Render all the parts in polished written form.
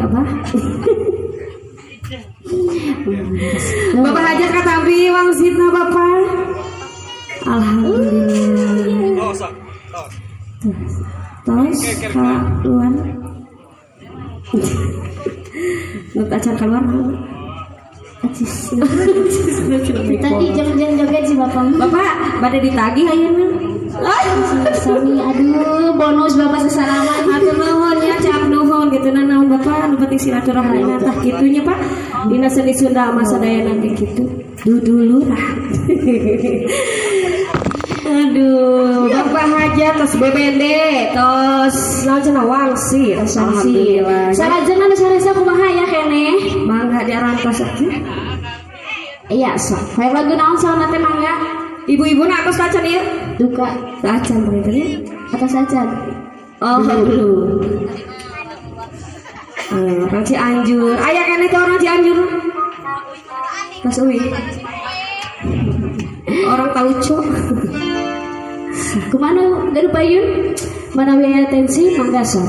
Abah. Bapak hajat katampi wangsitna Bapak. Alhamdulillah. Tos kaluar. Nu acan keluar naon? Acis. Tadi jangan joget si bapak. Bapak bade ditagih ayeuna. Sami aduh bonus bapak sesalaman. Hatur nuhun ya cap nuhun kitu naon Bapak nu penting silaturahmi tah kitu nya Pak. Dina seni Sunda mah sadayana ge kitu. Dudulurah. Aduh, Bapak hajat tos BBD, tos naon cenah wangsit. Alhamdulillah. Salajengna nu saresa kumaha ya keneh? Mangga diarantos atuh. Iya sok. Hayang lagu naon sauna teh mangga? Ibu-ibu na atos acan ieu? Duka Acan panginten nya. Atos acan. Oh, belum. Orang Cianjur. Aya keneh teh orang Cianjur. Tos euy. Orang Tauco. Kumaha gaduh payun? Manawi aya tensi mangga sok.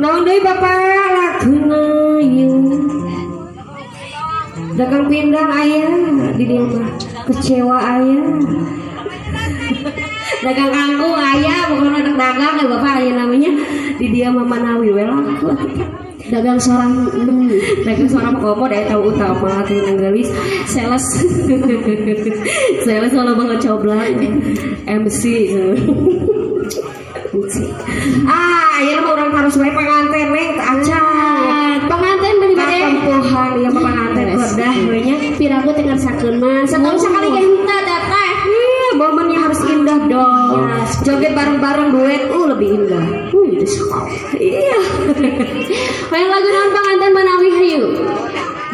Naon deui Bapak laguna ieu? Dagang pindang aya di dieu mah. Kecewa aya. Dagang kangkung aya, pokoknya anak dagang ya Bapak aya namanya di dieu mah manawi we laku atuh Pak. Dagang sorang dagang sorang komo da eta utama teh nanggelis sales. Sales kalau banget coblang MC. Ah, ayeuna mah urang harus wae panganten neng teu acan. Panganten beli bade. Katempuhan ieu mah panganten kedah we nya. Piraku teh ngarsakeun mah. Satahun sakali ge henteu dateh. Iya, momennya harus indah dong. Ya, joget bareng-bareng duet, lebih indah. Itu sekali. Iya. Hayang lagu naon panganten manawi hayu?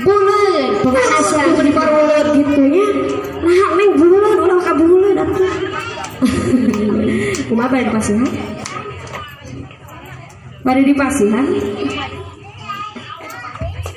Buleud, pemanasan. Di baruleud gitu nya. Nah, neng buleud, ulah ka buleud atuh. Kumaha bade dipasihan? Bade dipasihan?